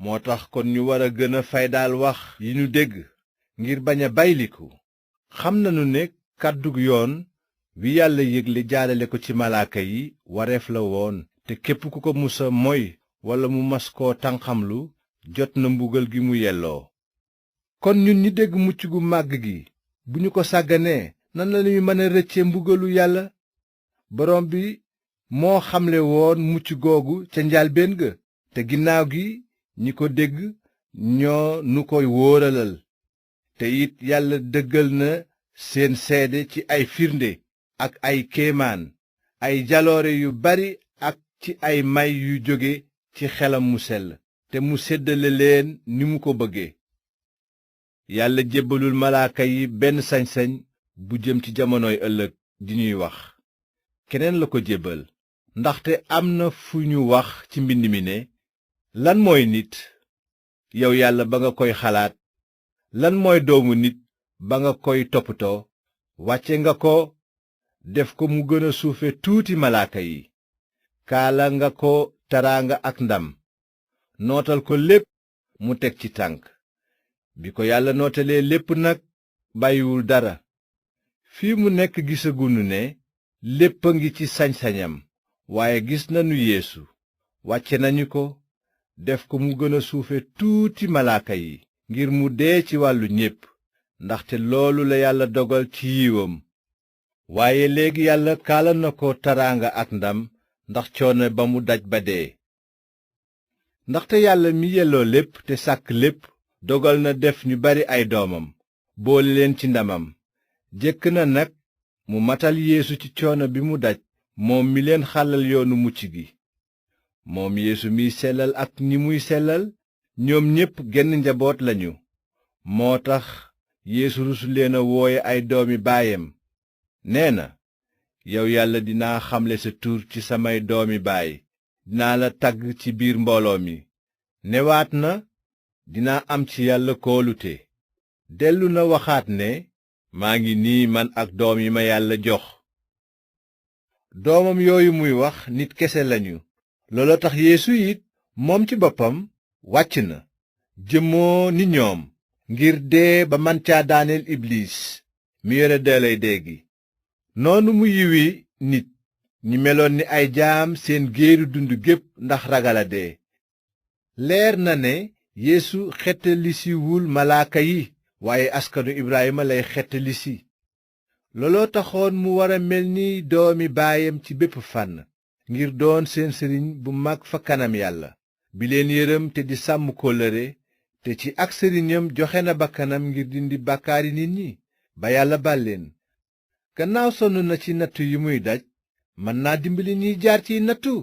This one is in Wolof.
moo tax kon ñu war a gën a faydaal wax yi ñu dégg ngir bañ a bayliku. xam nanu ne kàddug yoon wi yàlla yégle jaarale ko ci malaaka yi wareef la woon, te képp ku ko musa moy walla mu mas koo tanqamlu jot na mbugal gi mu yelloo. kon ñun ñi dégg mucc gu màgg gi bu ñu ko sàgganee nan lañuy mën a rëcce mbugalu yàlla? borom bi moo xamle woon mucc googu ca njaalbéen ga, te ginnaaw gi ñi ko dégg ñoo nu koy wóoralal. te it yàlla dëggal na seen seede ci ay firnde ak ay kéemaan, ay jaloore yu bari ak ci ay may yu jóge ci xelam mu sell, te mu séddale leen ni mu ko bëgge. yàlla jébbalul malaaka yi benn sañ-sañ bu jëm ci jamonoy ëllëg di ñuy wax, keneen la ko jébbal. ndaxte am na fu ñu wax ci mbind mi ne, lan mooy nit, yow yàlla ba nga koy xalaat? lan mooy doomu nit ba nga koy toppatoo? wàcce nga ko def ko mu gën a suufe tuuti malaaka yi, kaala nga ko taraanga ak ndam, nootal ko lépp mu teg ci tànk. bi ko yàlla nootalee lépp nag bàyyiwul dara. fii mu nekk gisagunu ne lépp a ngi ci sañ-sañam, waaye gis nanu yeesu wàcce nañu ko def ko mu gën a suufe tuuti malaaka yi, ngir mu dee ci wàllu ñépp, ndaxte loolu la yàlla dogal ci yiwam. waaye léegi yàlla kaala na ko taraanga ak ndam ndax coono ba mu daj ba dee. ndaxte yàlla mi yelloo lépp te sàkk lépp dogal na def ñu bari ay doomam, boole leen ci ndamam. jëkk na nag mu matal yeesu ci coono bi mu daj, moom mi leen xàllal yoonu mucc gi. moom yeesu miy sellal ak ñi muy sellal, ñoom ñépp genn njaboot lañu. moo tax yeesu rusu leen a wooye ay doomi baayam. nee na, yow yàlla dinaa xamle sa tur ci samay doomi baay, dinaa la tagg ci biir mbooloo mi. newaat na, dinaa am ci yàlla kóolute. dellu na waxaat ne, maa ngi nii man ak doom yi ma yàlla jox. doomam yooyu muy wax nit kese lañu. looloo tax yeesu it moom ci boppam wàcc na jëmmoo ni ñoom, ngir dee ba man caa daaneel ibliis mi yore dooley dee gi. noonu mu yiwi nit ñi meloon ni ay jaam seen géeru dund gépp ndax ragal a dee. leer na ne yeesu xettalisiwul malaaka yi, waaye askanu Ibrahima lay xettalisi. looloo taxoon mu wara mel ni doomi baayam ci bépp fànn, ngir doon seen sëriñ bu mag fa kanam yàlla, bi leen yërëm te di sàmm kóllëre, te ci ak sëriñam joxe na bakkanam ngir dindi bàkkaari nit ñi, ba yàlla baal leen. gannaaw sonn na ci nattu yi muy daj, mën naa dimbali ñiy jaar ciy nattu.